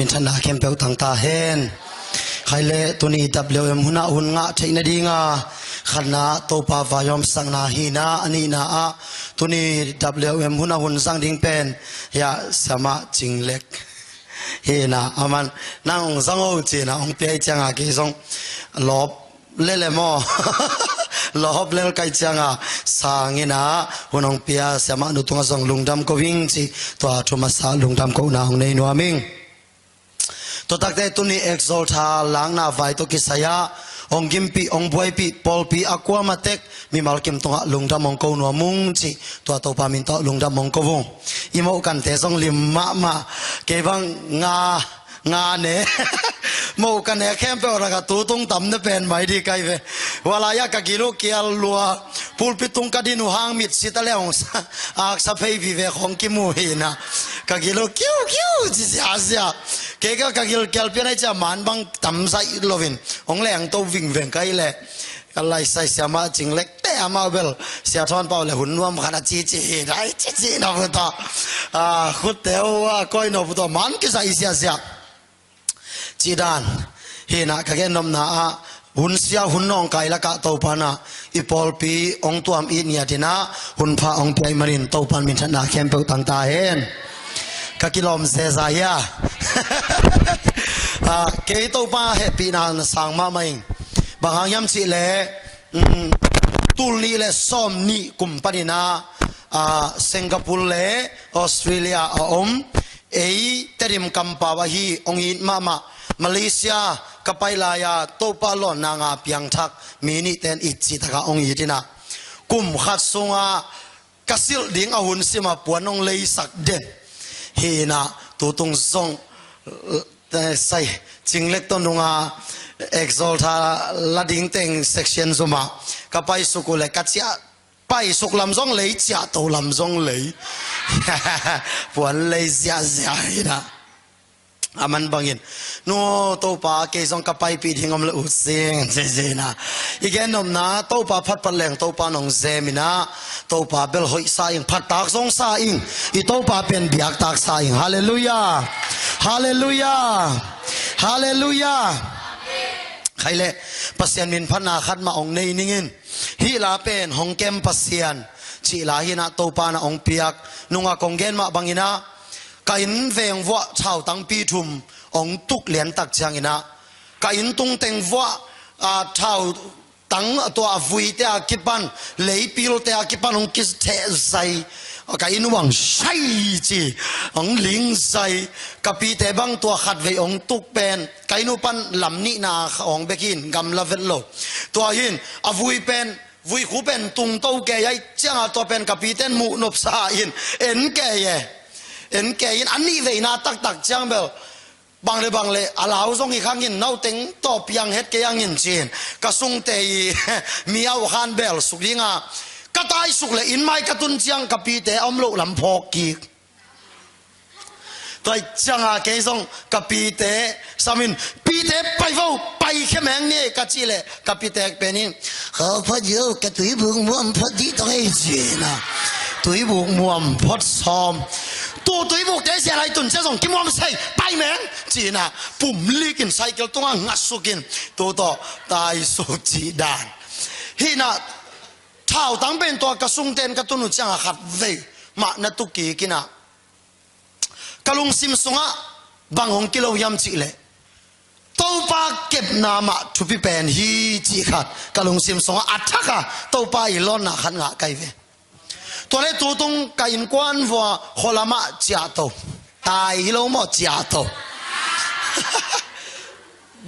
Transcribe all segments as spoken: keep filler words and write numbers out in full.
minthanna khempeuh tang ta hen. Khai le tuni W M hun ah hun ngah theih nadinga khatna Topa vaihawmsakna hi in ah, a nihna ah tuni W M hun ah hun zang ding pen, ya, Siamah Cing Lek hi in ah, aman nang hong zang o ci in ah hong pia hi ciangin kei zong lawp lel e maw. Lawp lel ka hih ciangin sang in ah hun hong pia Siamah nu tungah zong lungdam ko ing ci, tua thu masa lungdam kohna hong nei nuam ing. Tua takte tuni Exalta lakna vai tawh kisai-ah hong gimpih, hong buaipih pawlpi a kuamah tek mimal kim tungah lungdam hong ko nuam ung ci, tua Topa min tawh lungdam hong ko ung. I moh kante zong lim mahmah, kei bang nga, nga ne. Moh ka ne khempeuh lakah tu tung tam na pen mai ding ka hi ve. Hua lai-ah ka gil uh kial lua, pulpit tung ka din uh hang mitsi ta le hong sa, aksa phei vive khong kimu hi in ah, ka gil uh kiu kiu ci ziazia. Kei ka, ka gil kial pian ai cia man bang tam zaih loin hong leng to vingveng ka hi leh, ka laisai Siamah Cing Lek te amau bel, Sia Thawn Pau le hun nuam khat a cici hi dai, cici na pu ta. Ah, khutte uh a koi no pu ta man kisai ziazia. Cih dan hi in ah ka gennopna ah hun sia hun nawngkai lakah Topa in ah i pawlpi hong tuam it ngiat in ah hun pha hong pia ahih manin Topa in minthanna khempeuh tang ta hen. Ka kilawm zeza hia? Ah, kei Topa hehpihna na sang mahmah ing. Bang hang hiam cih leh, um, tul nih le sawm nih kum panin ah, ah, Singapore le Australia a om ei Tedim kampau ahi, hong it mahmah. Malaysia ka pai lai-a Topa lawnna nga piangthak mi nihte in it cih takah hong it in ah, kum khat sungah ka silh ding a hun simah puan hong leisak den hi in ah, tu tung zong, eh, sai, Cing Lek tawh nunga Exalta la ding teng section zumah ka paisuk uh le ka ciah, paisuk lam zong lei, ciahto lam zong lei. Puan lei ziahziah hi in ah. Aman bangin, nu, Topa, kei zong ka paipih ding om le ut sing, ci ci in ah. I gennopna, Topa phatphat leng Topa in hong zem in ah, Topa bel hoih sa ing, phattak zong sa ing, i Topa pen biaktak sa ing. Halleluiah. Halleluiah. Halleluiah. Khai le, Pasian min phatna khat mah hong nei ning in. Hih la pen hong kem Pasian cih la hi in ah, Topa in ah hong piak. Nungak kong gen mah bangin ah, ka inn veng vuah thautangpi thum hong tuk liantak ciangin ah, ka inn tungteng vuah, ah, thautang, tua a vuite a kipan, leipilte a kipan hong kitheh zai. Ka inn uh bang sai ci, hong ling zai. Ka pite bang tua khatvei hong tuk pen ka inn uh pan lam nihna khawng bek hi in, gamla vet lo. Tua hi in, a vui pen, vuikhu pen tungto kei ahih ciangin tua pen ka pite in muh nopsa in en kei e. En kei in, a nih veina taktak ciang bel, bang le bang le, a lau zong hi khang in, nauteng tawh piang het kei ang in ci in, ka sungte i mi a uh khan bel suk ding a, ka taisuk le inn mai ka tun ciang ka pite a om loh lam phawk kik. Tua ciangin kei zong ka pite sam in, "Pite, pai vo, pai khia meng ni," ka cih leh ka pite pen in, "Kha pha dih o, ka tuibuk muam phot dih tawh ei," ci in ah, tuibuk muam phot sawm. "Tu tuibukte zia lai tun cia zong kimuam sei, pai meng," ci in ah, pum lik in cycle tungah ngat suk in, tu tawh taisuk cih dan. Hi in ah, thautang pen tua ka sungte in ka tun uh ciangin khatvei mah na tuk kik in ah, ka lungsim sungah bang hong kilo hiam cih leh, Topa kepna mah thupi pen hi cih khat ka lungsim sungah a thak a, Topa i lawnna khat ngah ka hi ve. Tua leh tu tung ka innkuan vua khualam ah ciahto, tai hi lo maw, ciahto.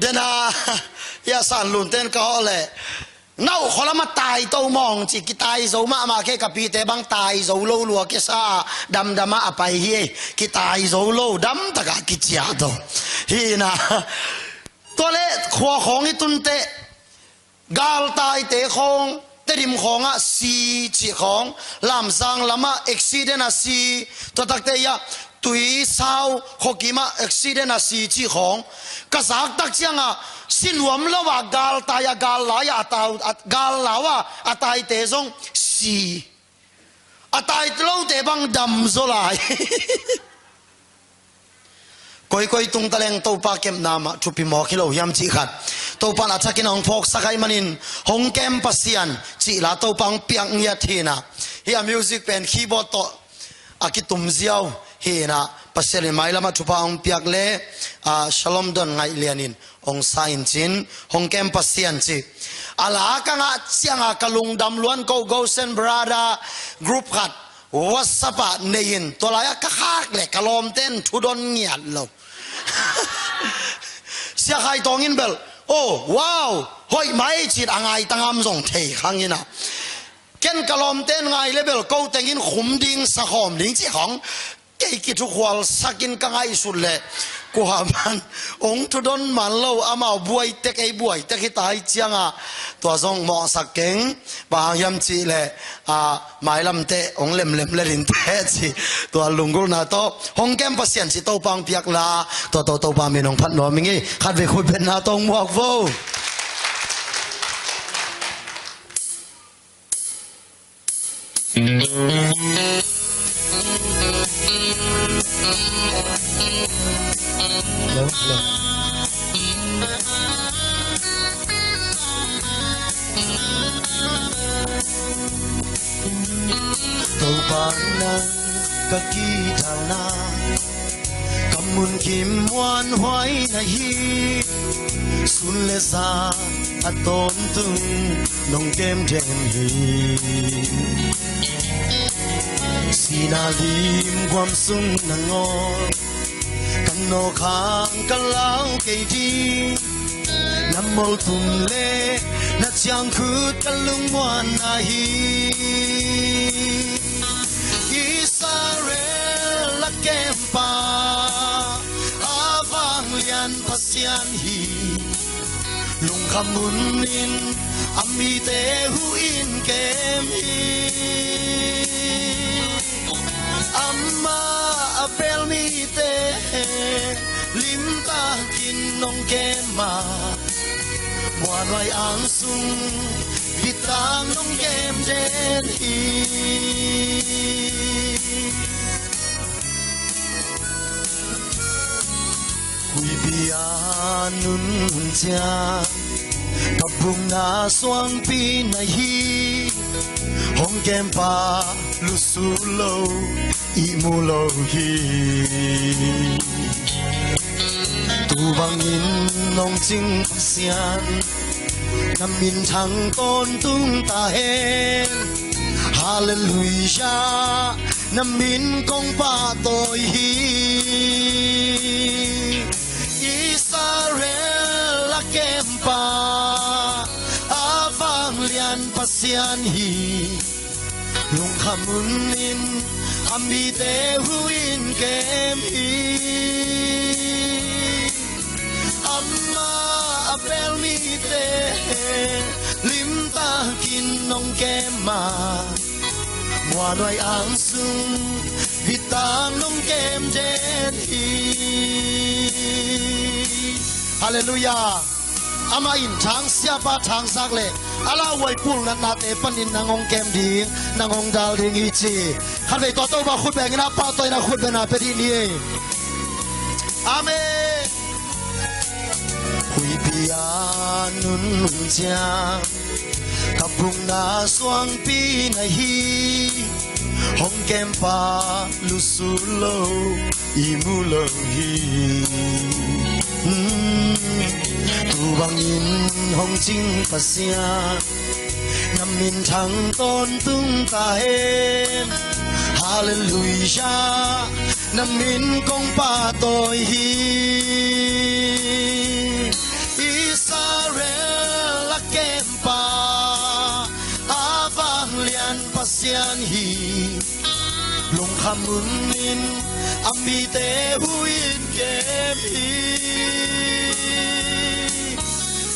Dena, ya, San Lunten ka hawh leh, "Nau, khualam ah taito mawng," ci, kitai zo mahmah kei, ka pite bang tai zo lo lua kisa, damdam ah a pai hi ei, kitai zo lo, damtak a kiciahto. Hi in ah, tua leh khua khawng i tun teh, galtaite khawng, Tedim khawngah si cih khawng, Lamzang lamah accident a si, tua takte ah, Tuisau khuakim ah accident a si cih khawng ka zak tak ciangin, si nuam lo a galtai a, gal lai a, a tau, a, gal lau a, a taite zong si. A tai lote bang dam zaw lai. Koikoi tung taleng Topa kepna mah thupi mawk hi lo hiam cih khat, Topa in a thakin a hong phawksak ahih manin, hong kem Pasian cih la Topa hong piak ngiat hi in ah. Hih a music pen keyboard tawh a kitum ziau hi in ah, Pasian in mailam ah thupha hong piak leh, a, Shalom Don Ngaih Lian in hong sa in cin, hong kem Pasian ci. A la ka ngah ciang a ka lungdam luan ko, Gosen Brother group khat WhatsApp ah nei in, tua lai ah ka khak leh ka lawmte'n thudon ngiat lo. Sia Khai Tawng in bel, "Oh, wow, hoih mai," ci-in a ngai ta ngam zong thei khang in ah. Ken ka lawmte'n ngai leh bel ko teng in khum ding, sa khawm ding cih khawng kei kithukhualsak in ka ngaihsut leh, kuaman hong thudon man lo, amau buai tek, ei buai tek hi ta hi ciang a, tua zong mawhsak keng, bang hang hiam cih leh, a, mailam teh hong lemlem lel in teh ci, tua lunggulhna tawh hong kem Pasian ci Topa hong piak la, tua tawh Topa min hong phat nuam ing ei. Khatvei khut beng na tawh hong muak vo. Topa nang ka kidalna, ka munkim muanhuai na hi. Sun le za a tawntung nong kemkem hi. Sihna lim guam sung nangawn ka nawk hang ka lau kei ding. Na moltum le na ciangkhut ka lungmuanna hi. Israel a kempa, a vanglian Pasian hi. Lungkham hunin a mite hu in kem hi. Amah a pel mite limtakin nong kem a, muanhuai ang sung bitak nong kem den hi. Huihpi a nunung ciang ka bukna suangpi na hi. Hong kempa lusu lo, ihmu lo hi. Tu bangin nong cing Pasian, na minthang tawntung ta hen. Halleluiah, na min kong pahtawi hi. Israel a kempa, a vanglian Pasian hi. Lungkham hunin a mite hu in kem hi. Amah a pel mite limtakin nong kem a, muanhuai ang sung bitak nong kem den hi. Halleluiah. Amah in thang siapa thangzak le a lauhuai pulnatnate panin nang hong kem ding, nang hong dal ding hi ci. Khatvei tawh Topa khut bengin a, pahtawina khut bengna pia dih ni. Amen. Huihpi a nunung ciang ka bukna suangpi na hi. Hong kempa lusu lo, ihmu lo hi. Hmm. Tu bangin hong cing Pasian, na minthang tawntung ta hen. Halleluiah, na min kong pahtawi hi. Israel a kempa, a vanglian Pasian hi. Lungkham hunin a mite hu in kem hi.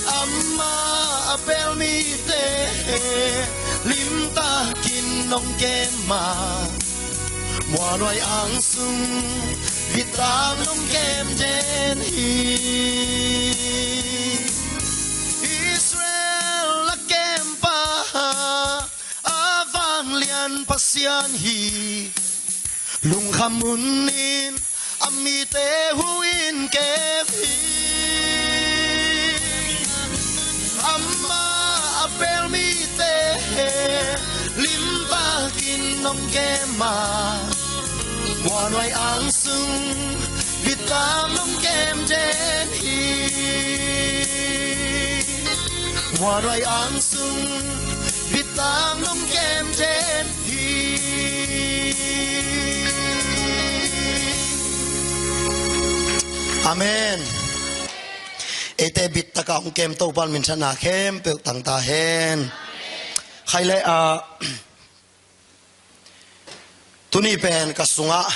Amah a pel mite limtakin nong kem a, muanhuai ang sung bitak nong kem den hi. Israel a kempa, a vanglian Pasian hi. Lungkham hunin A mite hu in kem hi. Amah a pel mite limbakin nong kem a, muanhuai ang sung bitam nong kem den hi. Muanhuai ang sung bitam nong kem den hi. Amen. Eite bittaka hong kem Topan minthanna khempeuh tang ta hen. Khaile a, tuni pen ka sungah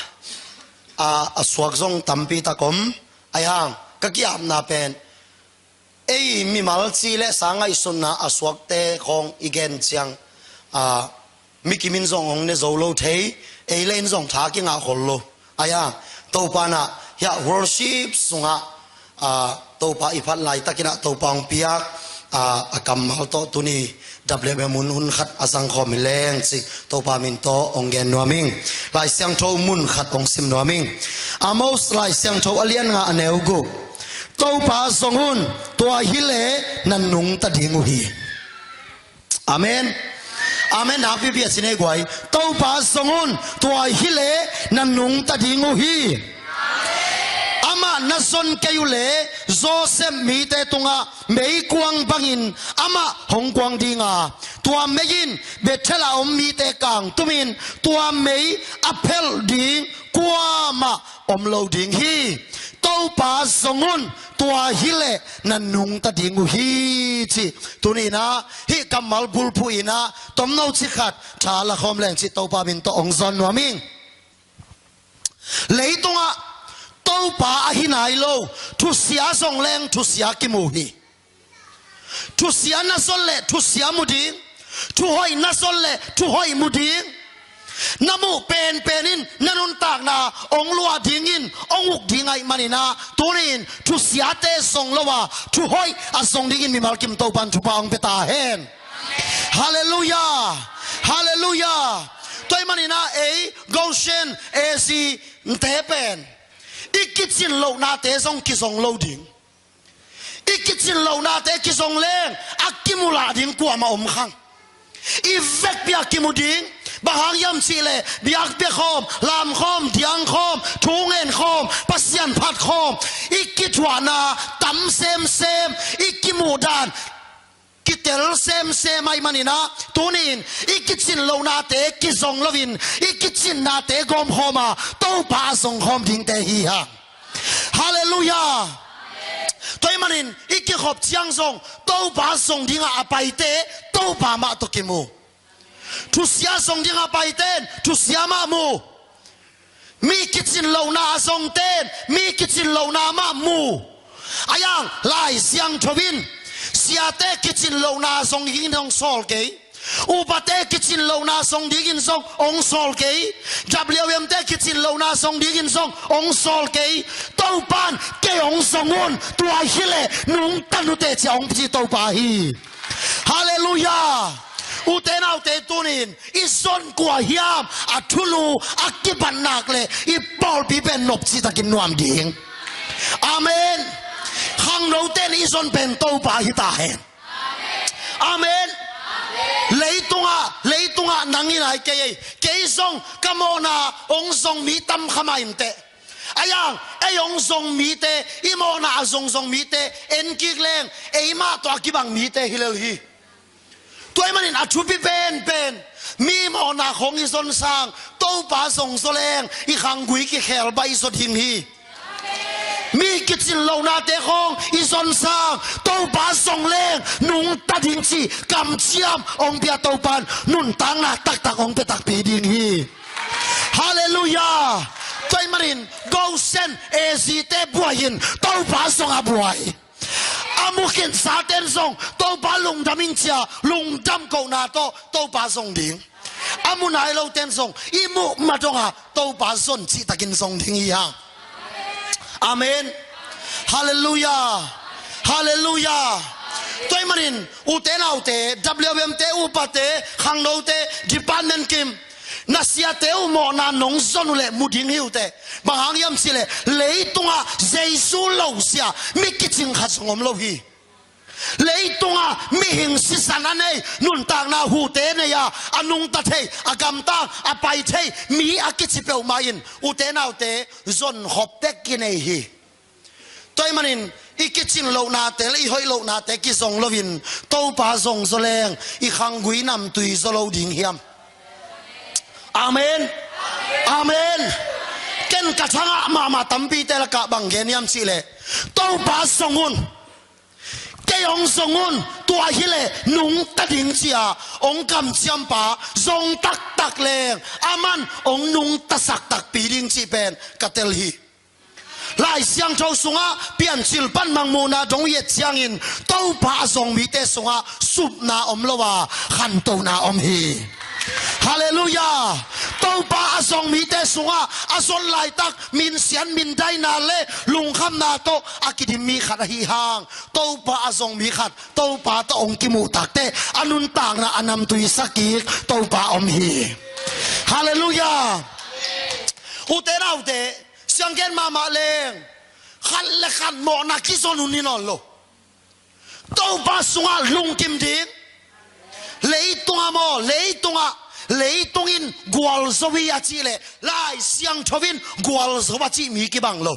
a, a suak zong tampi tak om. Ahi hang ka ki-apna pen ei mimal ci le sa ngaihsutna a suakte khawng i gen ciang, a, mi kimin zong hong ne zo lo thei, ei le in zong tha kingah khol lo. Ahi hang Topa na hiah worship sungah, a, Topa i phat laitakinah Topa hong piak, a, a kammal tawh tuni W M hun hun khat a zangkhawm hi leng ci Topa min tawh hong gen nuam ing. Lai Siangtho mun khat hong sim nuam ing. Amos Lai Siangtho a lian nga a neu guk. Topa zong un, tua hileh na nungta ding uh hi. Amen. Amen. Nakpipi a ci nei guai. Topa zong un, tua hileh na nungta ding uh hi. Amah na zon kei uh leh Joseph mite tungah meikuang bangin amah hong kuang ding a, tua mei in Bethel a om mite kangtumin tua mei a phelh ding kuamah om lo ding hi. Topa zong un, tua hileh na nungta ding uh hi ci. Tuni inah hih kammal bulphuh inah tomno ci khat tha la khawm leng ci Topa min tawh hong zawn nuam ing. Leitungah Topa ahi nai lo thusia zong leng thusia kimu hi. Thusia na zon leh thusia mu ding, thuhoih na zon leh thuhoih mu ding. Na muh penpen in na nuntakna hong luah dingin hong uk ding ahih maninah tuni-in thusiate zong lo a, thuhoih a zong dingin mimal kim Topan thupha hong pia ta hen. Halleluiah. Halleluiah. Tua ahih maninah ei Goshen A Z te pen i kicin lohnate zong kizong lo ding. I kicin lohnate kizong leng a kimu lah ding kuamah om khang. I vekpi a kimu ding. Bang hang hiam cihleh biakpia khawm, lam khawm, diang khawm, thu ngen khawm, Pasian phat khawm, i kithuahna tam semsem, i kimuhdan kitel semsem ahih maninah tuni-in i kicin lohnate kizong loin i kicinnate gawmkhawm a, Topa a zongkhawm dingte hi hang. Halleluiah. Tua ahih manin i kikhop ciang zong Topa zong dingah a paite Topa mah tawh kimu. Thusia zong dingah a paiten thusia mah mu. Mi kicin lohna a zongten mi kicin lohna mah mu. Ahi hang Lai Siangtho in siate kicin lohna zong dingin hong sawl kei. Upate kicin lohna zong dingin zong hong sawl kei. W M te kicin lohna zong dingin zong hong sawl kei. Topan kei hong zong un, tua hileh nungta nute ci a hong ci Topa hi. Halleluiah. Ute naute, tuni-in i zon kua hiam a thulu a kibat nak leh i pawlpi pen nop citakin nuam ding. Amen. Khangnote in i zon pen Topa hi ta hen. Amen. Leitungah, leitungah nang in ai kei ei, kei zong ka mawhna hong zong mi tam kha mah inteh. Ahi hang ei hong zong mite, i mawhna a zongzong mite en kik leng ei mah tawh a kibang mite hi lel hi. Tua ahih manin a thupi penpen mi mawhna khawng i zon sang Topa zong zaw leng i khanggui kikhel baih zaw ding hi. Mi kicin lohnate khawng i zon sang Topa zong leng nungta ding cih kamciam hong pia Topan nuntakna taktak hong pia takpi ding hi. Halleluiah. Tua ahih manin Goshen A Z te buai in Topa zong a buai. A mu khinsaten zong Topa lungdam in ci a lungdam kohna tawh Topa zong ding. A mu nai loten zong i muh ma dong a Topa zon cihtakin zong ding hi hang. Amen. Halleluiah. Halleluiah. Tua ahih manin ute naute, W M te, upate, khangnote, department kim, Na siate uh mawhna nong zon uh leh mu ding hi uh teh. Bang hang hiam cih leh leitungah Jesu lo sia mi kicing khat zong om lo hi. Leitungah mihing sisan a nei, nuntakna hute nei a, a nungta thei, a gamtang, a pai thei mi a kici peuhmah in, ute naute, zon khop tek kinei hi. Tua ahih manin i kicin lohnate le i hoih lohnate kizong loin Topa zong zaw leng i khanggui namtui zaw lo ding hiam? Amen. Amen. Ken ka thangah mahmah tampite lakah bang gen hiam cih leh, Topa zong un, kei hong zong un, tua hi leh nungta ding ci-a hong kamciampa zong taktak leng aman hong nungtasak takpi ding cih pen ka tel hi. Lai Siangtho sungah Piancil pan Mangmuhna dong i et ciangin Topa a zong mite sungah supna om lo a, khantohna om hi. Halleluiah. Topa a zong mite sungah a zon laitak minsiat mindaina le lungkhamna tawh a kidim mi khat ahi hang, Topa a zong mi khat Topa tawh hong kimuh takteh a nuntakna a namtui sa kik Topa om hi. Halleluiah. Ute naute, sianggen mahmah leng, khat le khat mawhna kizon uh ni nawn lo. Topa sungah lungkim ding. Leitungah maw, leitungah, leitung in gualzo hi a cih leh Lai Siangtho in gualzo a cih mi kibang lo.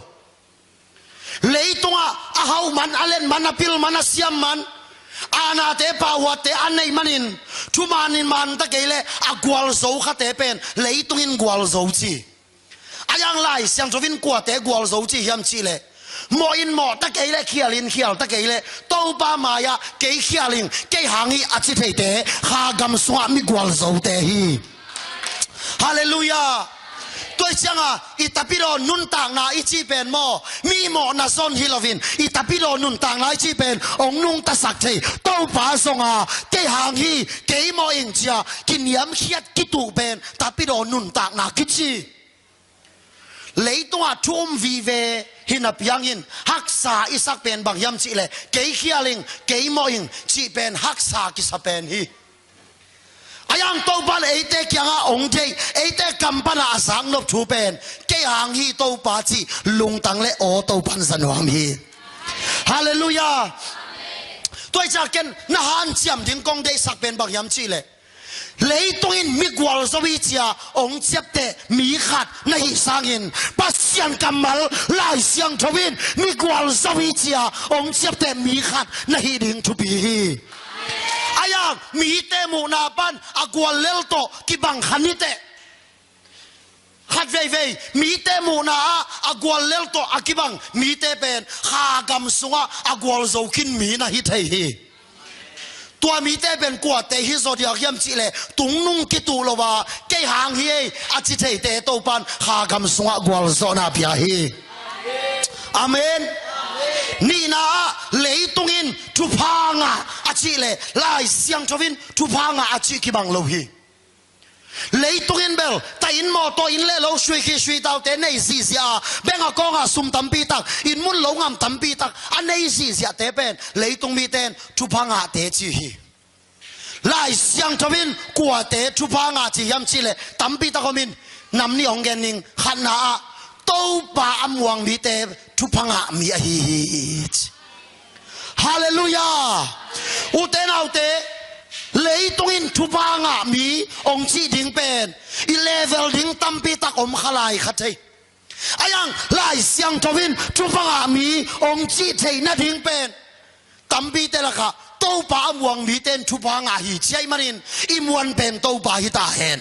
Leitungah a hauh man, a let man, a pil man, a siam man, a nate pahhuatte a neih manin, thuman in man ta kei leh a gualzo khate pen leitung in gualzo ci. A yang Lai Siangtho in kuate gualzo ci hiam cih leh, mawh in mawh ta kei leh, khial in khial ta kei leh, Topa mai-ah kei khial ing, kei hang hi a ci theite kha gam sungah mi gualzote hi. Halleluiah. Tua hi ciangah i tapidaw nuntakna i cih pen maw, mi mawhna zon hi loin i tapidaw nuntakna i cih pen hong nungtasak thei Topa zong a, kei hang hi, kei mawh ing ci-a kiniamkhiat kituh pen tapidaw nuntakna kici. Leitungah thu um vive hi napi-in haksa i sak pen bang hiam cih leh, kei khial ing, kei mawh ing cih pen haksa kisa pen hi. A yang Topa in eite kiangah hong deih, eite kam panah a zaknop thu pen kei hang hi Topa cih lungtang le aw Topa in za nuam hi. Halleluiah. Tua hi ciangah ken na hanciam ding kong deihsak pen bang hiam cih leh, leitung in mi gualzo hi ci-a hong ciapteh mi khat na hih sangin, Pasian kammal Lai Siangtho in mi gualzo hi ci-a hong ciapteh mi khat na hih ding thupi hi. A yang mite muhna pan a guallel tawh kibang kha ni teh. Khat veivei mite muhna ah a guallel tawh a kibang mite pen kha gam sungah a gualzo khin mi na hi thei hi. Tua mite pen kuate hi zaw diak hiam cih leh, tungnung kituh lo a, kei hang hi ei a ci theite Topa in kha gam sungah gualzawhna pia hi. Amen. Nihna ah leitung in thupha ngah a cih leh Lai Siangtho in thupha ngah a cih kibang lo hi. Leitung in bel ta inn mawtaw inn le lo, sui khi sui taute nei zihziah a, bank account ah sum tampi tak, inn mun lo ngam tampi tak a nei zihziahte pen leitung mite in thupha ngahte ci hi. Lai Siangtho in kuate thupha ngah ci hiam cih leh tampi tak om in, nam nih hong gen ning. Khatna ah Topa a muang mite thupha ngah mi ahi hi ci. Halleluiah. Ute naute, leitung in thupha ngah mi hong cih ding pen i level ding tampi tak om kha lai kha thei. A yang Lai Siangtho in thupha ngah mi hong cih theih nading pen tampite lakah Topa a muang mite in thupha ngah hi ci ahih manin i muan pen Topa hi ta hen.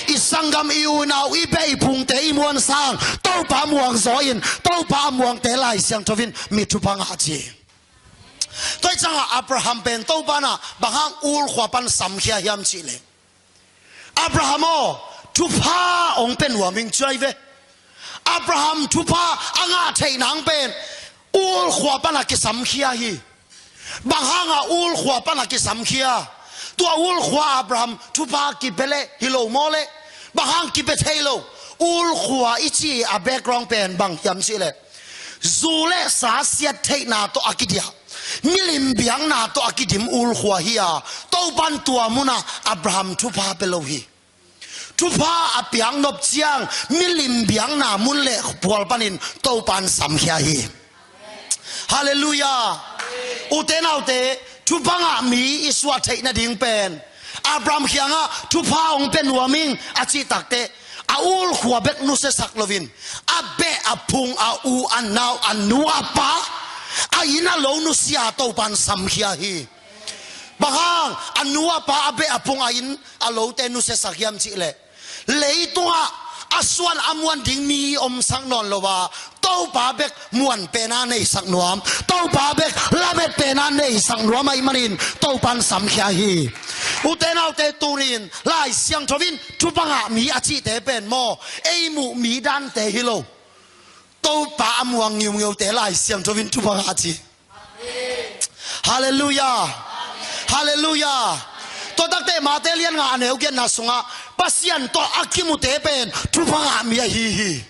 I sanggam, i unau, i beh, i phungte i muan sang Topa muang zaw in, Topa a muangte Lai Siangtho in mi thupha ngah ci. Tua hi ciangah Abraham pen Topa in bang hang Ur khua pan samkhia hiam cih leh, Abraham aw, thupha hong pia nuam ing ci hi ve. Abraham thupha a ngah theih nang pen Ur khua pan a kisamkhia hi. Bang hangah Ur khua pan a kisamkhia? Tua Ur khua Abraham thupha kipia leh hi lo maw leh? Bang hang kipia thei lo? Ur khua i cih a background pen bang hiam cih leh, zu le sa siat theihna tawh a kidiah, milim biakna tawh a kidim Ur khua hi a, Topa in tua munah Abraham thupha pia lo hi. thupha a piaknop ciang milim biakna mun le pual panin Topan samkhia hi. Halleluiah. Ute naute, thupha ngah mi i suah theih nading pen Abraham kiangah thupha hong pia nuam ing a cih takteh a ulkhua bek nusiasak loin a beh a phung a u a nau a nu a pa a inn a lo nusia Topan samkhia hi. Bang hang a nu a pa a beh a phung a inn a lote nusiasak hiam cihleh leitungah a suan a muan ding mi omsak nawn lo a, Topa bek muan pena neisak nuam, Topa bek lamet pena neisak nuam ahih manin Topan samkhia hi. Ute naute, tunin Lai Siangtho in thupha ngah mi a cihte pen maw, ei muh mi dante hi lo. Topa a muang ngiungiute Lai Siangtho in thupha ngah ci. Halleluiah. Halleluiah. Tua takte Mate lian nga a neu giatna sungah Pasian tawh a kimute pen thupha ngah mi ahi hi.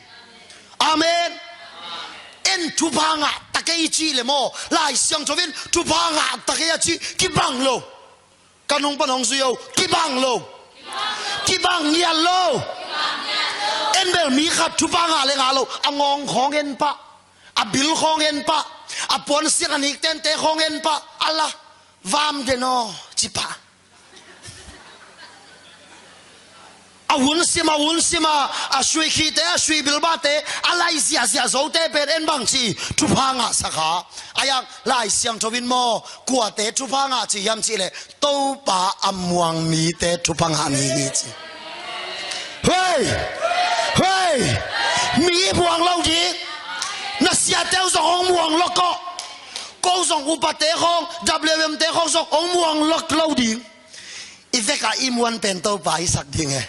Amen. En thupha ngah takei cih le maw, Lai Siangtho in thupha ngah takei a cih kibang lo. Ka nung pan hong zui o, kibang lo. Kibang ngiat lo. En bel mi khat thupha ngah le ngah lo, a ngawng khawng en pah, a bil khawng en pah, a puansilh a nik tente khawng en pah, a la vam den aw ci pah. A hun sim, a hun sim a, a sui khite, a sui bilbate, a lai ziahziah zote pen en bang ci thupha ngahsak a. A yang Lai Siangtho in maw, kuate thupha ngah ci hiam cihleh Topa a muang mite thupha ngah mi hi ci. Hei! Hei! Mi muang lo ding. Na siate uh zong hong muang lok aw. Ko zong upate khawng, W M te khawng zong hong muang lok lo ding. I vekah i muan pen Topa i sak ding e.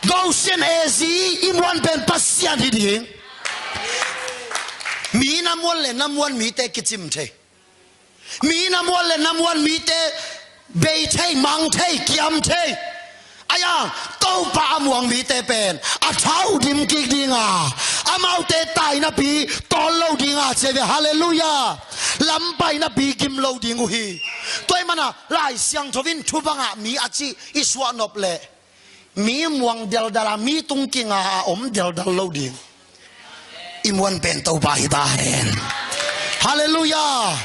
Goshen A Z i muan pen Pasian hi ding. Mi na muan le na muan mite kicim thei. Mi na muan le na muan mite bei thei, mang thei, kiam thei. A yang Topa a muang mite pen a thau dim kik dinga, amaute tainapi tawl lo dinga ci ve. Halleluiah. Lampainapi gim lo ding uh hi. Tua ahih mana Lai Siangtho in thupha ngah mi a cih i suahnop leh mi muang deldal a, mi tung kinga a om deldal lo ding. I muan pen Topa hi ta hen. Halleluiah.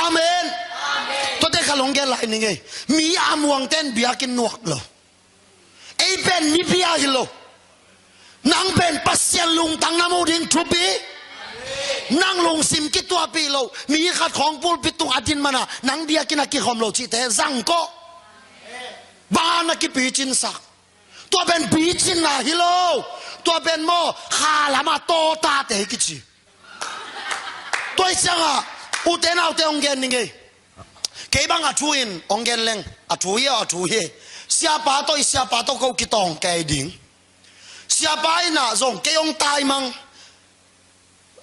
Amen. Tuate kha long gen lai ning ei. Mi a muang ten biakinn nuak lo. Ei pen mi bia hi lo. Nang pen Pasian lungtang na mu ding thupi. Nang lungsim kituahpih lo. Mi khat khawng pulpit tung a din mana nang biakinn a kikhawm lo cihte zang kawh. Bang a na kipicinsak. Tua pen picinna hi lo. Tua pen maw, kha lama tawtate kici. Tua hi ciangah ute naute hong gen ning ei. Kei bang a thu in hong gen leng, a thu hi aw, a thu hi. Siapa tawh i siapa tawh ko kitawng kei ding. Siapa in ah zong kei hong taimang.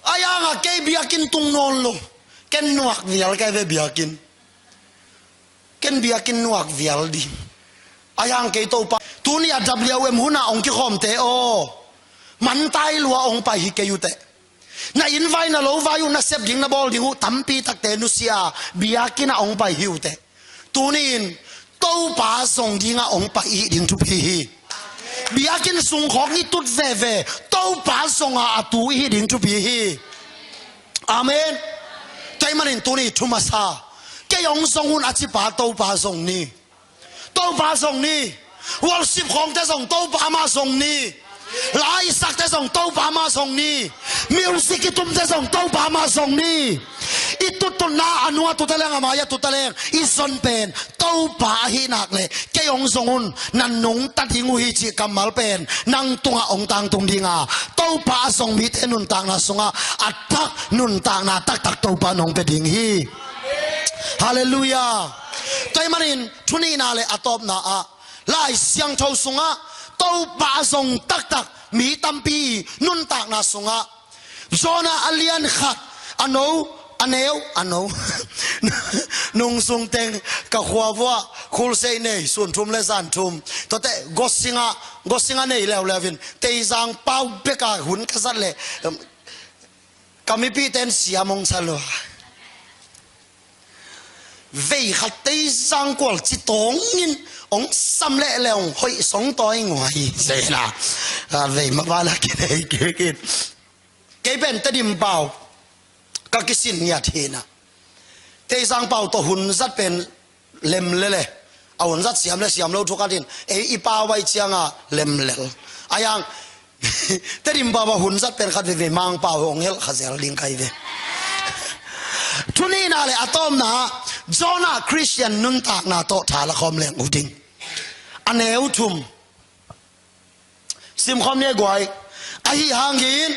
A yang a kei biakinn tung nawn lo. Ken nuak vial kei ve biakinn. Ken biakinn nuak vial ding. A yang kei Topa, tuni a W M hun a hong kikhawmte aw, mantai lua hong pai hi kei uh teh. Na inn vai, na lo vai uh, na sep ding na bawl ding uh tampi takte nusia biakinn a hong pai hi uh teh. Tuni in Topa zong dinga hong pai i hih ding thupi hi. Biakinn sung khawng i tut veve Topa zonga a tu i hih ding thupi hi. Amen. Tua ahih manin tuni thu masa, kei hong zong un a cipa Topa zong ni. Topa zong ni. Worship khawngte zong Topa mah zong ni. La i sakte zong Topa mah zong ni. Music i tumte zong Topa mah zong ni. I tuttutna a nung a tuta leng, a mai a tuta leng i zon pen Topa ahih nak leh kei hong zong un, na nungta ding uh hi cih kammal pen nang tungah hong tangtung dinga, Topa a zong mite nuntakna sungah a thak nuntakna taktak Topa nong pia ding hi. Halleluiah. Tua ahih manin thu nihna le a tawpna ah Lai Siangtho sungah Topa a zong taktak mi tampi nuntakna sungah Jonah a lian khat, a no, a neu, a no. Nung sung teng ka khua vuah khulsei nei, sun thum le zan thum. Tuate gosing a, gosing a nei leuleu in Teizang pau bek a hun ka zat leh, em, ka mipihte in siam hong sa lua. Vei khat Teizang kual ci tawngin hong sam lehleh hong hoih song tawi nguai hi. Zeina a vei mavana kinei kik in. Kei pen Tedim pau ka kisin ngiat hi na. Teizang pau tawh hun zat pen lem lele. A hun zat siam le siam lo thu khat in ei i pau vai cianga lem lel. A yang Tedim pau a hun zat pen khat veivei Mang pau hong helh kha zel ding kai ve. Thu nihna le a tawpna Jonah Khristian nuntakna tawh tha la khawm leng uh ding. A neu thum simkhawm ni guai. Ahi hangin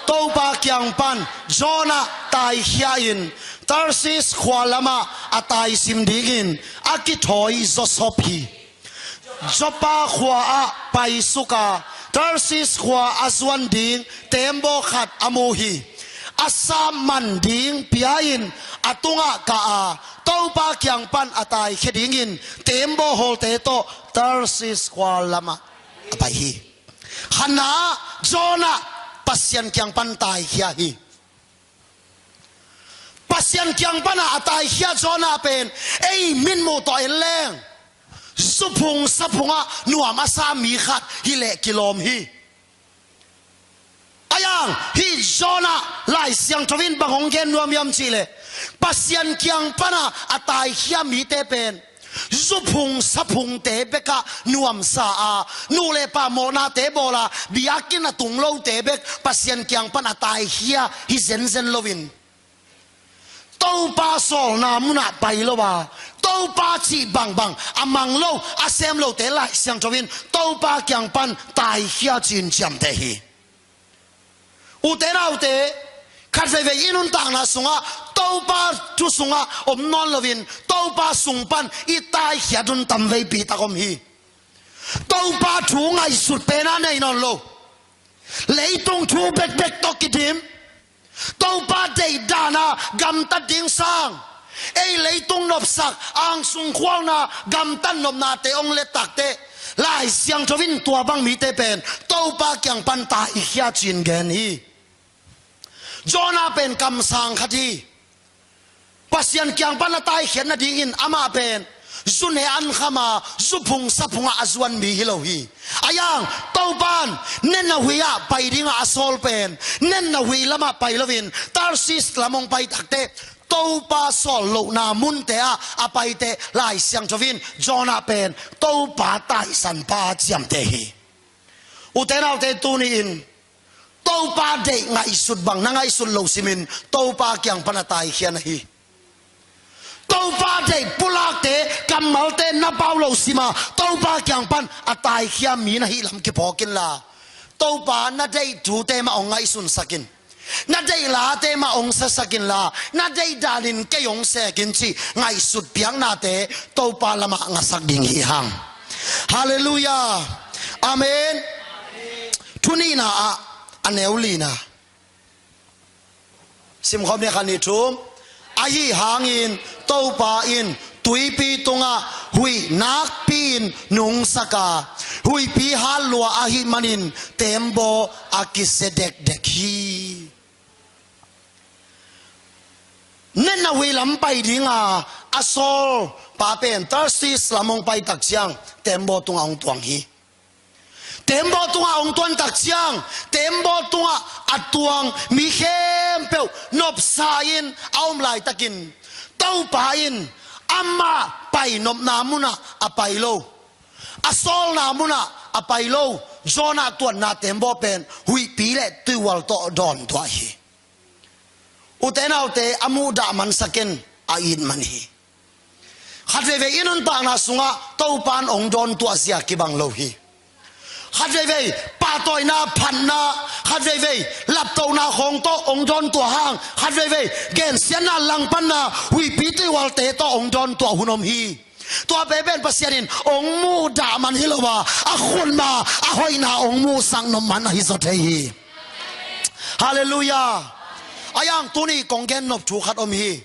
Topa kiang pan Jonah taikhia in Tarsis khua lamah a taisim dingin a kithawi zawsop hi. Joppa khua ah paisuka Tarsis khua a zuan ding teembaw khat a mu hi. A sap man ding pia-in a tungah kah a, Topa kiang pan a taikhia dingin teembaw hawlte tawh Tarsis khua lamah a pai hi. Khatna ah Jonah Pasian kiang pan taikhia hi. Pasian kiang pana a taikhia Jonah pen ei mitmuh tawh en leng zuphung saphungah nuam a sa mi khat hileh kilawm hi. A yang hih Jonah Lai Siangtho in bang hong gen nuam hiam cihleh Pasian kiang pana a taikhia mite pen zuphung saphungte bekah nuamsa a, nu le pa mawhnate bawl a, biakinn a tung lote bek Pasian kiang pan a taikhia hi zenzen loin Topa sawlna munah pai lo a, Topa cih bangbang a mang lo a sem lote Lai Siangtho in Topa kiang pan taikhia ci-in ciamteh hi. Ute naute, khat veivei i nuntakna sungah Topa thu sungah om nawn loin Topa sung pan i taikhiat hun tam veipi tak om hi. Topa thu ngaihsut pen a nei nawn lo. Leitung thu bekbek tawh kidim. Topa deih dana gamtat ding sang ei leitung nopsak angsung khualna gamtat nopnate hong let takteh Lai Siangtho in tua bang mite pen Topa kiang pan taikhia ci-in gen hi. Jonah pen kamsang khat hi. Pasian kiang pan a taikhiat nadingin amah pen zu ne an kham a, zuphung saphungah a zuan mi hi lo hi. A yang Topan nenna hui ah pai dingah a sawl pen nenna hui lamah pai loin Tarsis lam hong pai takteh Topa sawl lohna munte ah a paiteh Lai Siangtho in Jonah pen Topa taisan pa ciamteh hi. Ute naute, tuni-in Topa deih ngaihsut bang na ngaihsut lo simin Topa kiang pan a taikhia na hi. Topa deih pulakte kammalte na pau lo sima Topa kiang pan a taikhia mi na hih lam kiphawk inla, Topa na deih thute mah hong ngaihsunsak in, na deih late mah hong sasak inla, na deih danin kei hong sek in cih ngaihsut piaknate Topa lamah ngasak ding hi hang. Halleluiah. Amen. Thu nihna ah a neu lina simkhawm ni, khat ni thum. Ahi hangin Topa in tuipi tungah huih nakpi-in nungsak a, huihpi hat lua ahih manin teembaw a kisia dekdek hi. Nenna hui lam pai dinga a sawl pa pen Tarsis lam hong pai tak ciang teembaw tungah hong tuang hi. Teembaw tungah hong tuan tak ciang teembaw tungah a tuang mi khempeuh nopsa in a om laitakin Topa in amah pai nopna munah a pai lo, a sawlna munah a pai lo Jonah tuanna teembaw pen huihpi le tuihual tawh dawntuah hi. Ute naute, a muhdah mansak in a it man hi. Khat veivei i nuntakna sungah Topa in hong dawntuah zia kibang lo hi. Khat veivei pahtawina, phatna, khat veivei laptohna khawng tawh hong dawntuah hang, khat veivei gensiatna, langpanna, huihpi tuihualte tawh hong dawntuah hun om hi. Tua pen Pasian in hong muhdah man hi lo a, a khutma a hoihna hong muhsak nop man ahi zaw thei hi. Halleluiah. A yang tuni kong gen nop thu khat om hi.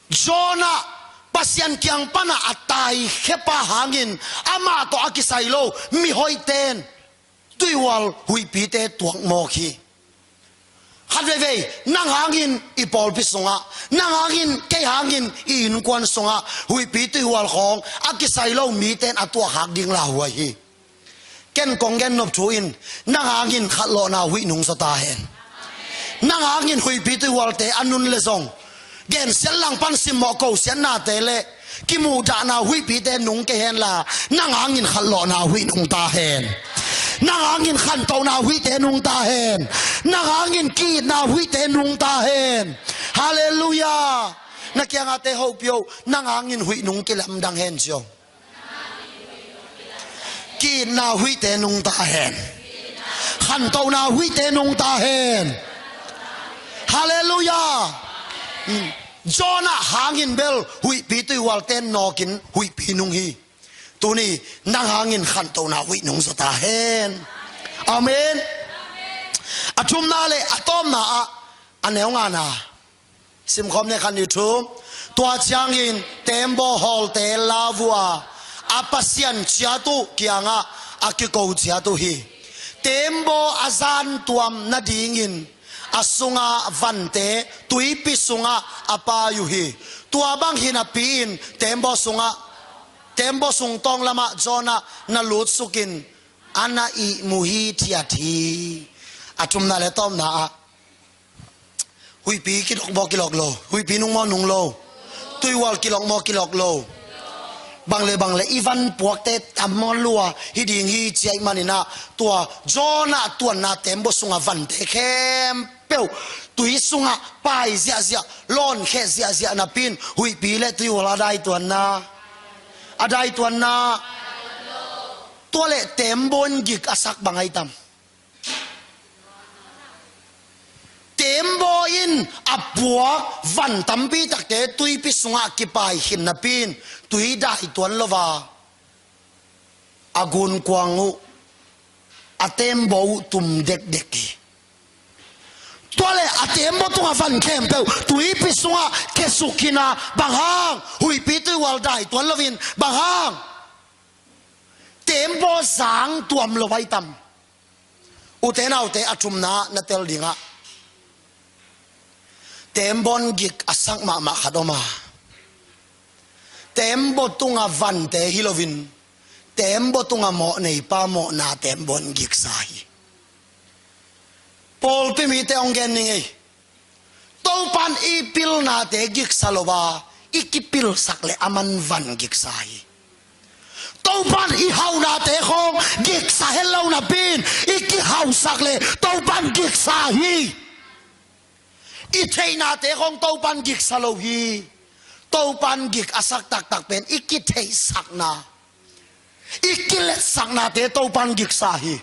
Jonah Pasian kiang pana a taikhia pa hangin amah tawh a kisai lo mihoihten tuihual huihpite tuak mawk hi. Khat veivei, nang hangin i pawlpi sungah, nang hangin, kei hangin i innkuan sungah huihpi tuihual khawng a kisai lo mite in a tuakhak ding lauhuai hi. Ken kong gen nop thu in, nang hangin khatlawhna huih nung zaw ta hen. Nang hangin huihpi tuihualte a nun le zong, gensiat langpan simmawh kosiatnate le kimuhdahna huihpite nung kei henla, nang hangin khatlawhna huih nung ta hen. Nang hangin khantohna huihte nung ta hen. Nang hangin ki-itna huihte nung ta hen. Halleluiah. Na kiangahte hopih o, nang hangin huih nung kilamdang hen ci o. Ki-itna huihte nung ta hen. Khantohna huihte nung ta hen. Halleluiah. Jonah hangin bel huihpi tuihualte in nawkin huihpi nung hi. Tuni nang hangin khantohna huih nung zaw ta hen. Amen. A thumna le a tawpna ah, a neu ngana simkhawm ni, khat, nih, thum. Tua ciangin teembaw hawlte lau uh a, a pasian ciat uh kiangah a kiko ciat uh hi. Teembaw a zantuam nadingin a sunga vante tuipi sungah a pai uh hi. Tua bang hi napi-in teembaw sungah, teembaw sung tawng lamah Jonah na lutsukin a na ihmu hithiat hi. A thumna le tawpna ah huihpi kilok maw kilok lo? Huihpi nung maw nung lo? Tuihual kilok maw kilok lo? Bang le bang le i van puakte tam maw lua hi ding hi ci ahih manin ah, tua Jonah tuanna teembaw sunga vante khempeuh tui sungah pai ziahziah, lawnkheh ziahziah napi-in huihpi le tuihual a daituanna, a daituanna. Tua le teembaw in gik a sak bang ahi tam? Teembaw in a puak van tampi takte tuipi sungah kipai khin napi-in tui daituan lo a, a gunkuang uh, a teembaw uh tum dekdek hi. Tua le a teembaw tungah van khempeuh tuipi sungah khesuk khin a, bang hang? Huihpi tuihual daituan loin. Bang hang? Teembaw zangtuam lo ahi tam? Ute naute, a thumna na tel dingah, teembaw in gik a sak mahmah khat om a, teembaw tunga vante hi loin, teembaw tunga mawhneipa mawhna teembaw in giksa hi. Pawlpi mite hong gen ning ei. Topa'n i pilnate giksa lo a, i kipilsak le aman van giksa hi. Topa'n i haunate khawng giksa het lo napi-in i kihausak le Topa'n giksa hi. I theihnate khawng Topa'n giksa lo hi. Topa'n gik a sak taktak pen i kitheihsakna, i kiletsaknate Topa'n giksa hi.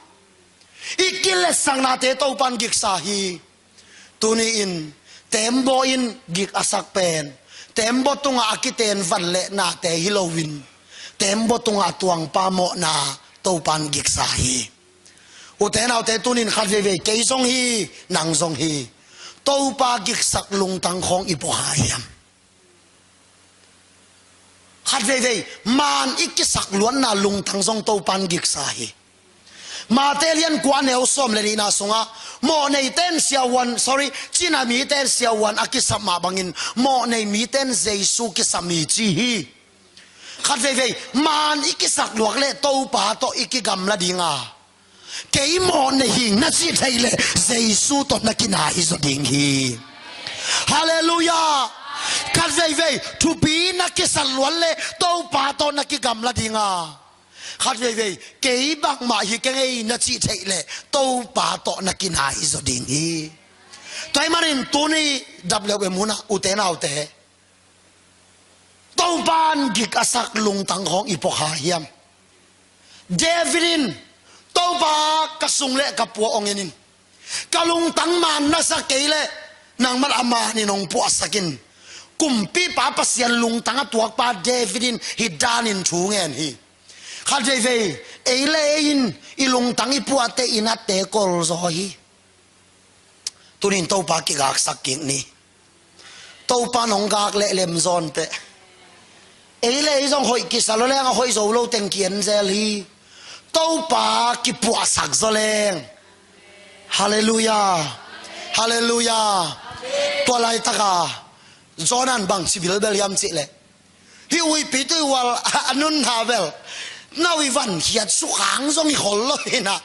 I kiletsaknate Topa'n giksa hi. Tuni-in teembaw in gik a sak pen, teembaw tungah a kiteen van le nate hi loin, teembaw tungah a tuangpa mawhna Topa'n giksa hi. Ute naute, tuni-in khat veivei kei zong hi, nang zong hi. Topa giksak lungtang khawng i puakha hiam? Khat veivei, man i kisak luatna lungtang zong Topa'n giksa hi. Mate lian kua neu sawm le nihna sungah, mawhnei ten siahuan, sorry, cina mi ten siahuan a kisap mah bangin, mawhnei mi ten Jesu kisap hi ci hi. Khat veivei, man i kisak luat le Topa tawh i kigamla ding a, kei mawhnei hing na cih theih leh Jesu tawh na kinai zaw ding hi. Halleluiah. Khat veivei, thupi na kisat luat le Topa tawh na kigamla ding a, khat veivei, kei bangmah hi keng ei na cih theih leh Topa tawh na kinai zaw ding hi. Tua ahih manin tuni W M hun ah, ute naute, Topa'n gik a sak lungtang khawng i puakha hiam? David in, Topa, ka sung le ka pua hong en in. Ka lungtang man na sa kei leh nangmah a man in hong puahsak in. Kumpipa Pasian lungtang a tuakpa David in hih danin thu ngen hi. Khat veivei, ei le ei in i lungtang i puahte in a tekol zaw hi. Tuni-in Topa kigaksak kik ni. Topa nong gak leh lemzaw inteh. Ei le ei zong hoih kisa lo leng a hoih zo lo teng ki-en zel hi. Topa kipuahsak zaw leng. Halleluiah. Halleluiah. Tua laitaka Jonah in bang ci bilbel hiam cihleh, hih huihpi tuihual a nunna bel na ui vankhiat sukhang zong i khol lo hi na,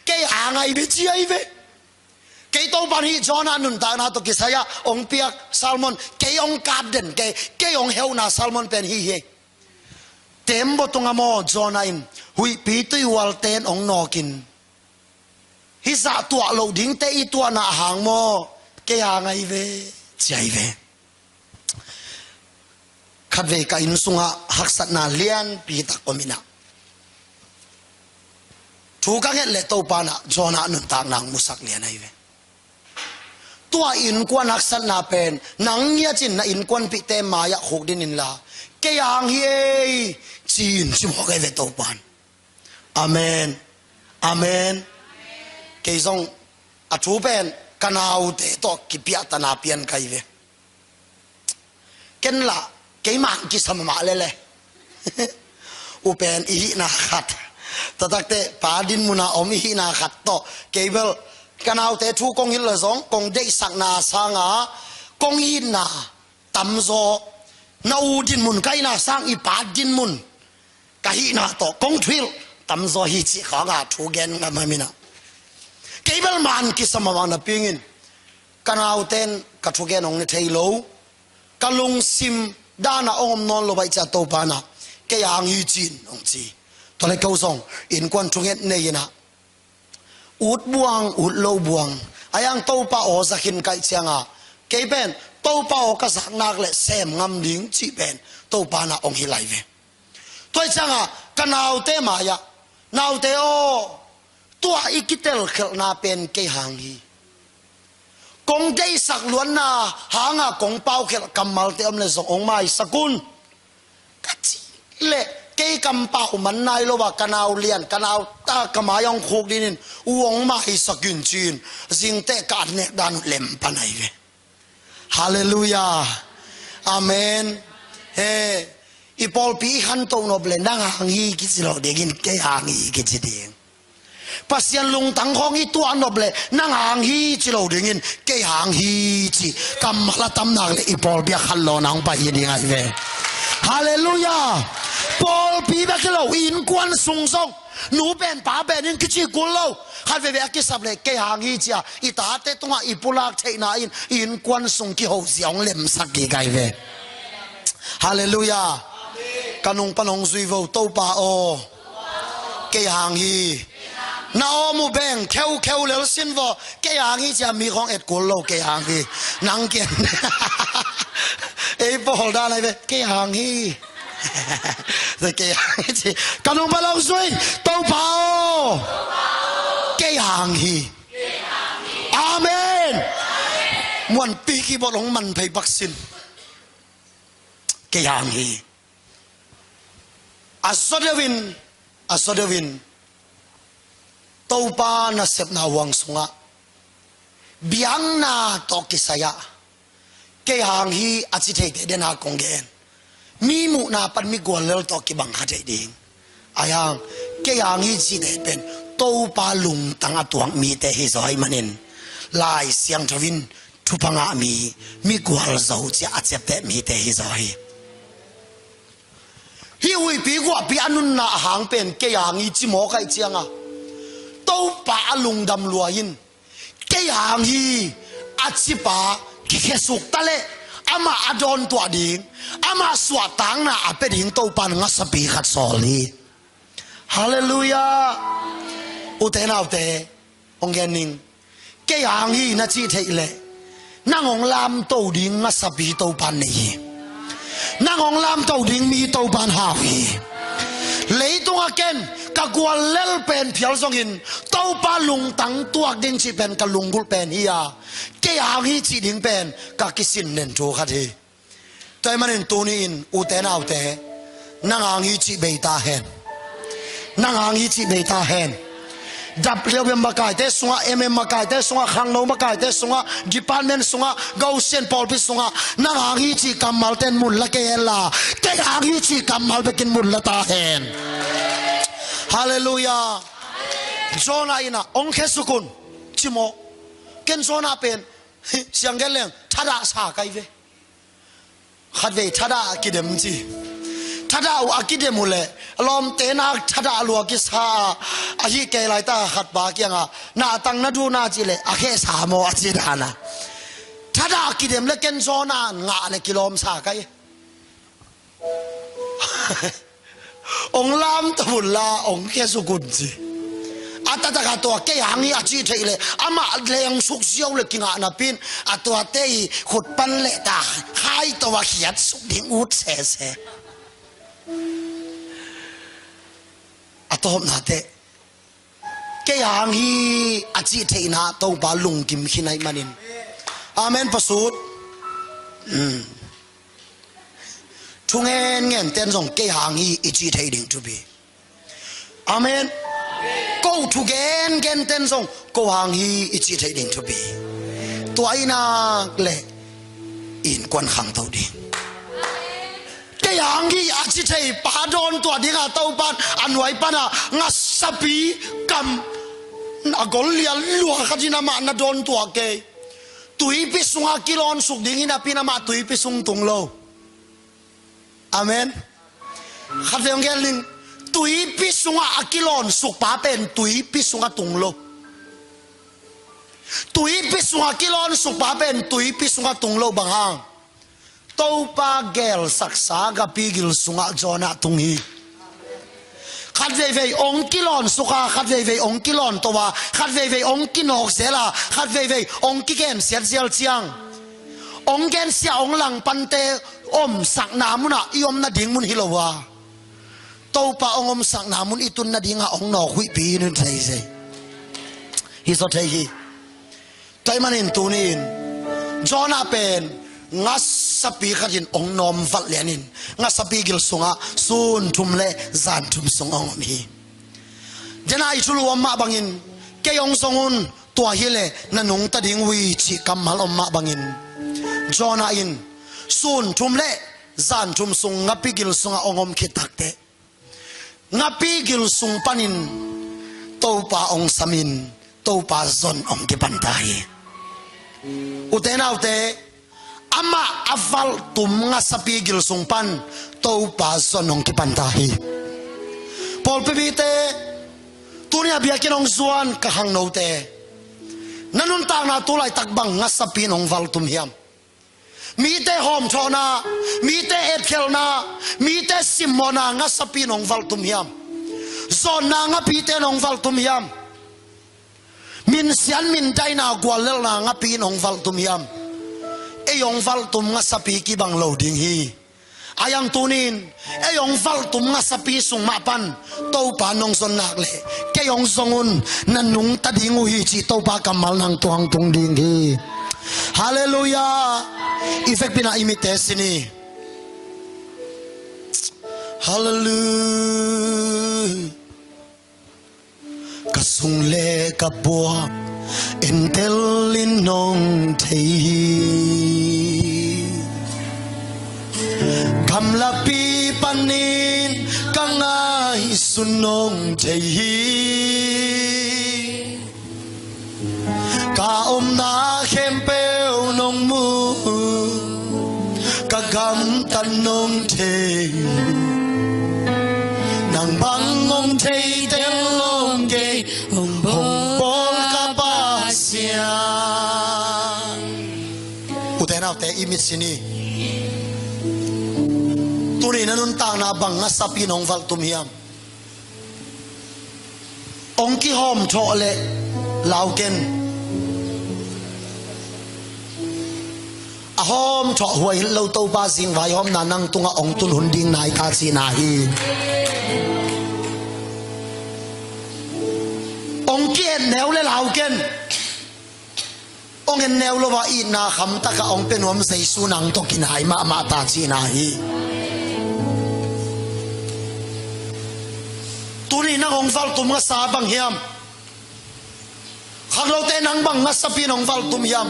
kei hang ahi ve ci ahi ve. Kei Topan hih Jonah nuntakna tawh kisai-ah hong piak salmon kei hong kap den kei, kei hong heuhna salmon pen hih hi. Teembaw tungah maw Jonah in huihpi tuihual ten hong nawkin, hih zah tuah loh dingte i tuahna hang maw, kei hang ahi ve ci ahi ve. Khatvei ka inn sungah haksatna lianpi tak om in ah, thu ka nget leh Topa in ah Jonah nuntakna hong musak lian ahi ve. Tua innkuan haksatna pen nang ngiat in na innkuanpihte mai-ah khukdin inla, kei hang hi ei ci-in cimawh ka hi ve Topan. Amen. Amen. Kei zong a thu pen ka naute tawh kipiahtana pian ka hi ve. Ken lah kei man kisa mahmah lele. U pen i hihna khat, taktakte pa dinmuna om i hihna khat tawh kei bel ka naute thu kong hilh le zong kong deihsakna sanga kong itna tamzaw, na u dinmun ka itna sang i pa dinmun ka hihna tawh kong thuhilh tamzaw hi cih khawngah thu gen ngam hi min ah. Kei bel man kisa mahmah napi in ka naute in ka thugen hong ne thei lo, ka lungsim danah hong om nawn lo baih ciah Topa in ah kei hang hi ci-in hong ci. Tua leh ko zong innkuan thunget nei in ah, ut buang ut lo buang a, hih hang Topa aw za khin ka hih ciangah kei pen Topa aw ka zak nak leh sem ngam ding cih pen Topa in ah hong hilh ahi ve. Tua hih ciangah ka naute mai-ah, naute aw, tua i kitelkhelhna pen kei hang hi. Kong deihsak luatna hanga kong paukhelh kammalte om leh zong hong maisak un ka cih leh, kei kampau man nai lo a ka nau lian, ka nau ta ka mai-ah hong khukdin in, u hong maisak in ci-in zingteh ka an nek dan uh lem pan ahi ve. Halleluiah. Amen. He, i pawlpi i khantoh nop leh nang hang hi kici lo dingin kei hang hi kici ding. Pasian lungtang khawng i tuah nop leh nang hang hi ci lo dingin kei hang hi ci. Kammal a tam nak leh i pawlpi ah khanlawhna hong pai hi ding ahi ve. Halleluiah. Pawlpi bek hi lo, innkuan sung zong nu pen pa pen in kici kul lo. Khat veve a kisap leh kei hang hi ci-a i tate tungah i pulak theihna in i innkuan sung kihozia hong lemsak kik ahi ve. Halleluiah. Ka nung pan hong zui vo Topa aw, kei hang hi. Na awm uh beng kheukheu lel sin vaw, kei hang hi ci-a mi khawng et kul lo, kei hang hi. Nang ken ei pawl dan ahi ve, kei hang hi. Kei hang hi ci. Ka nung pan hong zui Topa aw, kei hang hi. Amen. Muanpi keyboard hong man phei pak sin. Kei hang hi. A zaw deuhin, a zaw deuhin Topa nasepna huang sungah biakna tawh kisai-ah kei hang hi a ci theite dena kong gen. Mi muhna pan mi guallel tawh kibang kha thei ding. Ahi hang kei hang hi cihte pen Topa lungtang a tuak mite hi zaw ahih manin Lai Siangtho in thupha ngah mi, mi gualzo ci-a a ciapteh mite hi zaw hi. Hih huihpi guahpi a nunna a hang pen kei hang hi ci mawk ahih cianga Topa a lungdam lua in kei hang hi a cipa kikhiasuk taleh amah a dawntuah ding, amah suahtakna a pia ding Topa in ngasapi khat sawl hi. Halleluiah. Ute naute, hong gen ning. Kei hang hi na cih theih leh nang hong lamto ding ngasapi Topa in nei hi. Nang hong lamto ding mi Topa in hau hi. Leitungah ken ka guallel pen phial zongin Topa lungtang tuak ding cih pen ka lunggulh pen hi-a, kei hang hi cih ding pen ka kisin nen thu khat hi. Tua ahih manin tuni-in ute naute, nang hang hi cih bei ta hen. Nang hang hi cih bei ta hen. W M makaite sungah, M M makaite sungah, khangno makaite sungah, department sungah, gosian pawlpi sungah nang hang hi cih kammalte in mun la kei hen la, kei hang hi cih kammal bekin mun la ta hen. Halleluiah. Jonah in ah hong khesuk un ci mawk. ken Jonah pen siang gen leng thadah sa kai ve. Khatvei thadah a kidem ci. Thadah uh a kidem uh leh a lawmte nak thadah lua kisa a, ahi kei laita khatpa kiangah na tang na duh na cih leh a khehsa maw a ci dan a. Thadah a kidem leh ken Jonah ngah leh kilawm sa kai. Ong lam ta vun la ong khia suk un ci. A taktak a tua kei hang hi a cih theih leh amah leng suk ziau leh kingah napi in a tuate i khut pan leh ta khai to a khiat suk ding ut sese. A tawpna teh kei hang hi a cih theihna Topa lungkim khin ahih manin. Amen pasut. Thu ngen ngen ten zong kei hang hi i cih theih ding thupi. Amen. Ko thu gen gen ten zong ko hang hi i cih theih ding thupi. Tua i nak leh innkuan khangto ding. Kei hang hi a cih thei pa dawntuah dingah Topa in a nuai panah ngasapi kam a gol lian lua khat in amah na dawntuah kei. Tuipi sungah kilawn suk ding hi napi in amah tuipi sung tung lo. Amen. Khat vei ong gen ning. Tuipi sungah a kilawn suk pa pen tuipi sungah tung lo. Tuipi sungah kilawn suk pa pen tuipi sungah tung lo bang hang. Topa gelsaksa ngapi gil sungah Jonah tung hi. Khat veivei ong kilawn suk a, khat veivei ong kilawn to a, khat veivei ong kinawk zel a, khat veivei ong kigensiat zial ciang ong gensia ong langpante omsakna munah i om nading mun hi lo a, Topa ong omsakna mun i tun nadingah ong nawk huihpi hi nun thei zei. Hi zaw thei hi. Tua ahih manin tuni-in Jonah pen ngasapi khatin ong nawm valh lianin ngasapi gil sungah sun thum le zan thum sung ong om hi. Dena i thulu om mah bangin kei ong zong un, tua hileh na nungta ding uh hi cih kammal om mah bangin Jonah in sun thum le zan thum sung ngapi gil sungah ong om khit takteh ngapi gil sung panin Topa ong samin Topa zon ong kipan ta hi. Ute naute, amah a valhtum ngasapi gil sung pan Topa zon ong kipan ta hi. Pawlpi mite, tuni a biakinn ong zuan ka khangnote, na nuntakna tu laitak bang ngasapi in ong valhtum hiam? Mite hawmthawhna, mite etkhelhna, mite simmawhna ngasapi in ong valhtum hiam? Zawnna ngapite in ong valhtum hiam? Minsiat mindaina guallelhna ngapi in ong valhtum hiam? Ei ong valhtum ngasapi kibang lo ding hi. A yang tunin ei ong valhtum ngasapi sung mah pan Topa nong zon nak leh kei ong zong un, na nungta ding uh hi cih Topa kammal nang tuangtung ding hi. Halleluiah. I vekpi-in ah i mitte si ni. Halleluiah. Ka sung le ka puak entel in nong thei hi. Gamlapi panin ka ngaihsun nong thei hi. Ka omna khempeuh nong mu, ka gamtat nong thei. Nang bang ong thei tel om kei, ong bawl ka Pasian. Ute naute, i mit si ni. Tuni na nuntakna bang ngasapi in ong valhtum hiam? Ong kihawmthawh leh lau ken. A hawmthawh huai hilh lo, Topa zingvaihawmna nang tungah ong tun hun ding nai ta cihna hi. Ong ki-et neu leh lau ken. Ong en neu lo a, itna khamtaka ong pia nuam Jesu nang tawh kinai mahmah ta cihna hi. Tuni nang ong valhtum ngasa bang hiam? Khangnote, nang bang ngasapi in ong valhtum hiam?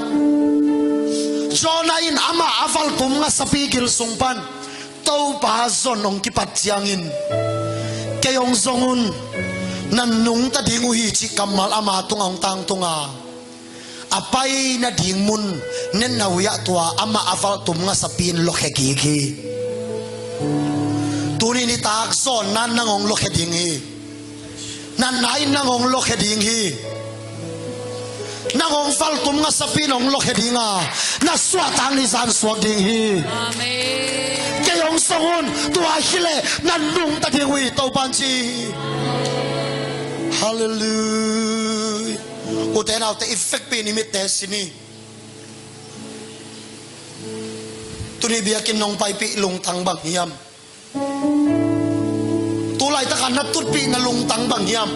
Jonah in amah a valhtum ngasapi gil sung pan Topa zon ong kipat ciangin, kei ong zong un, na nungta ding uh hi cih kammal ama tungah ong tangtung a, a pai nading mun, nenna ui ah tua amah a valhtum ngasapi in luakhia kik hi. Tuni nitak zawnna in nang hong luakhia ding hi. Natna in nang hong luakhia ding hi. Nang hong valhtum ngasapi in hong luakhia ding a, na suahtak ni zan suak ding hi. Amen. Kei hong song un, tua hi leh na nungta ding uh hi, Topa'n ci hi. Halleluiah. Ute naute, i vekpi-in i mitte sin hi. Tuni biakinn nong paipih lungtang bang hiam? Tu laitakin na tutpih na lungtang bang hiam?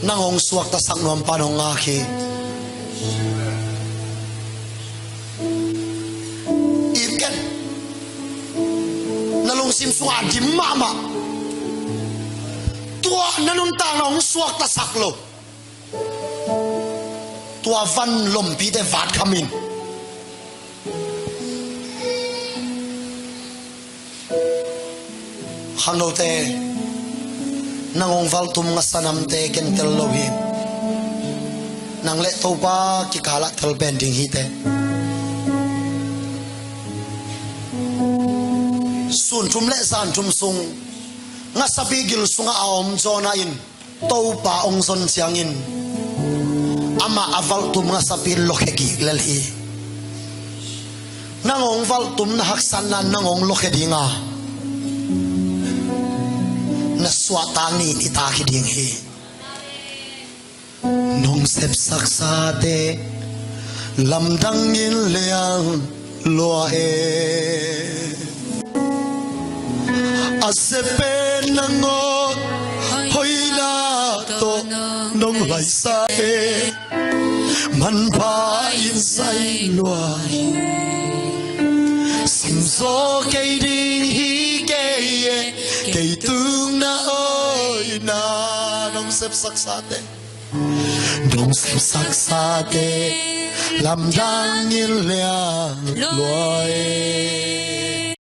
Nang hong suaktasak nuam pa'n hong ngak hi. Im ken. Na lungsim sungah a dim mahmah, tua na nuntakna hong suaktasak lo, tua van lompite vat kham in. Khangnote, nang hong valhtum ngasa namte ken tel lo hi. Nang le Topa kikal ah tel pen ding hi teh. Sun thum le zan thum sung ngasapi gil sungah a om Jonah in Topa hong zon ciangin amah a valhtum ngasapi in luakhia kik lel hi. Nang hong valhtum na haksatna in nang hong luakhia ding a, na suahtak ni nitak hi ding hi. Nong sepsaksate lamdang in liang lua e. A sep pen nang aw, hoihna tawh nong laisa e. Manpha in sai lua hi. Simzaw kei ding hi kei e, kei tung na hoihna. Nong sepsaksate, nong sepsaksate lamdang in liang lua e.